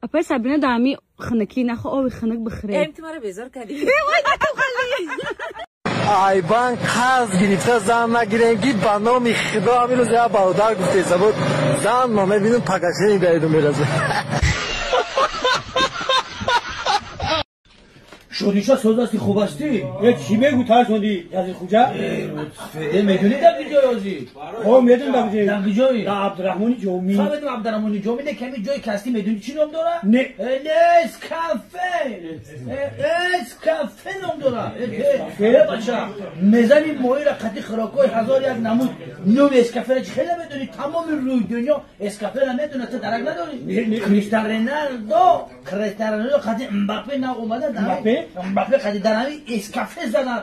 Апай Сабина да ами хунукӣ нахо оби хунук бихӯре. Эм ту маро безор кардӣ. Ай банк қарз гирифта зан нагирем ки ба номи худо ҳамин рӯз як бародар гуфтеса буд зан ма мебинам пагашини гаиду мераза. Шодиша соз асти хуб астӣ? Э чӣ мегӯ тарсонди Язид хуҷа? Э медонӣ дар куҷои озӣ? Хо медонам дар куҷои. Дар куҷои? Дар Абдурраҳмони Ҷомӣ. Фаҳмидам Абдурраҳмони Ҷомӣ не ками ҷои касти медонӣ чӣ ном дора? Не. Нескафе. Нескафе ном дора. Э бача, мезани моҳиро қати хӯрокҳои ҳазор як намуд. Номи эскаферо чӣ хеле медонӣ? Тамоми рӯи дунё эскаферо медонад, ту дарак надорӣ? Криштиану Роналдо, Криштиану Роналдо қати Мбаппе нав омада дар Мбаппе? Мбаппе қати дар ҳамин эскафе задан.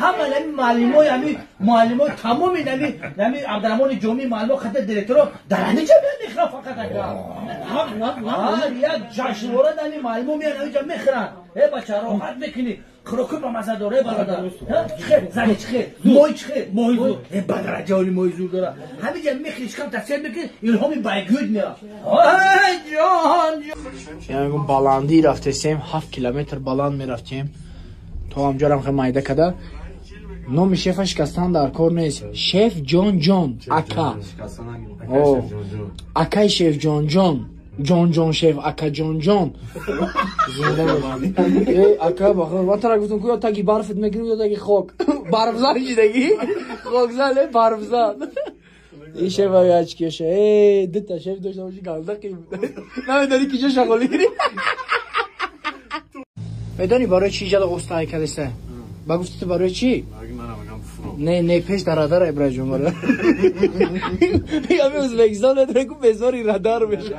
Ҳама ҳамин муаллимои ҳамин муаллимои тамоми ҳамин ҳамин Абдурраҳмони Ҷомӣ муаллимо қати директоро дар ҳамин ҷо меянд мехӯранд фақат ака. Ҳар як ҷашнвора дар ҳамин муаллимо меянд ҳамин ҷо мехӯранд. Э бача роҳат мекунӣ. Хӯроки ба маза дора, э бародар. Чӣ хел? Зане чӣ хел? Моҳи чӣ хел? Моҳи зур. Э ба дараҷаи моҳи зур дора. Ҳамин ҷо мехӯрӣ, шикам тасир мекунӣ, илҳоми байгӯд меояд. Ой ҷон, ҷон. Яъне баландӣ рафтесем, 7 километр баланд мерафтем. То ҳамҷорам хел майда када. Номи шефа шикастан дар кор нест. Шеф Ҷон Ҷон, ака. Акай шеф Ҷон Ҷон. Ҷон Ҷон шеф, ака Ҷон Ҷон. Зинда бош. Э, ака, бахор, ман тара гуфтам ку ё таги барфет мекунем ё таги хок. Барфзан шидагӣ? Хокзан, э, барфзан. Ин шеф ячкиша. Э, дута шеф дошта боши галдақи. Намедонӣ ки ҷо шағолӣ гирӣ. Медонӣ барои чӣ ҷала остай кардеса? Ба гуфти ту барои чӣ? Не, не, пеш дар радар ибраҷон барои. Ами Ӯзбекистон медонӣ ку безори радар меша.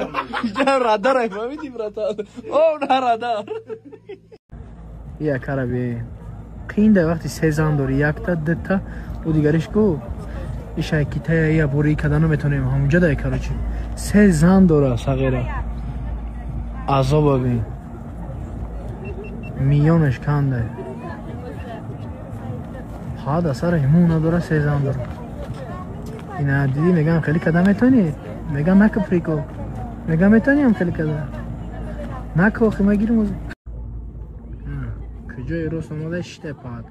Иҷа радар ай фаҳмидӣ братан? О, на радар. Я караби. Қинда вақти се зан дорӣ, якта, дута, ӯ дигариш ку иша китая я бурӣ кадану метонем ҳамунҷа дай короче. Се зан дора сағира. Азоба бин. Миёнаш канда. Ҳада сараш мӯ надора, се зан дора. Ина дидӣ мегам хеле када метонӣ? Мегам нака прикол. Мегам метонӣ ҳам хеле када? Нака охи ма гирим оз. Куҷои рост омада шита пад.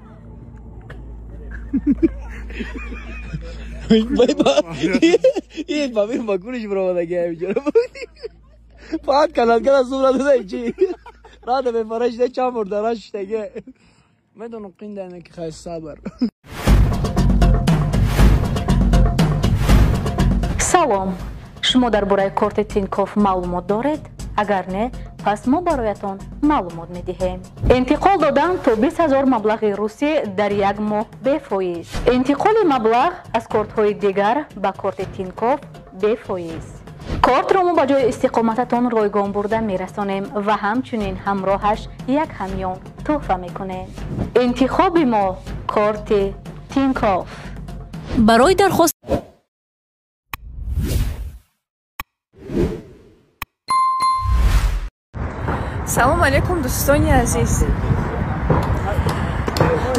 Ин памир ба куниш баромадаги ҳаминҷоро. Пад канад кана сумра дада чи? Рада мефара шида чанд бор дара шидаги. Медонам қиндане ки хай сабр. Салом. Шумо дар бораи корти Тинькофф маълумот доред? Агар не, пас мо бароятон маълумот медиҳем. Интиқол додан то 20 000 маблағи русӣ дар як моҳ бефоиз. Интиқоли маблағ аз кортҳои дигар ба корти Тинькофф бефоиз. Кортро мо ба ҷои истиқомататон ройгон бурда мерасонем ва ҳамчунин ҳамроҳаш як ҳамён тӯҳфа мекунем. Интихоби мо корти Тинькофф. Барои дархост Салом алейкум, дӯстони азиз.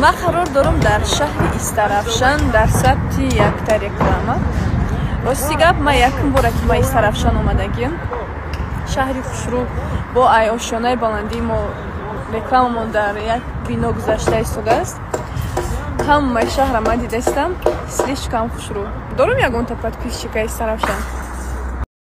Ман қарор дорам дар шаҳри Истаравшан дар сабти якта реклама. Рости гап, ман якум бора ки ман Истаравшан омадагим. Шаҳри хушрӯ бо ай ошёнаи баландии мо рекламамон дар як бино гузашта истодааст. Ҳамаи шаҳра ман дидаистам, слишком хушрӯ. Дорам ягонта подписчика Истаравшан?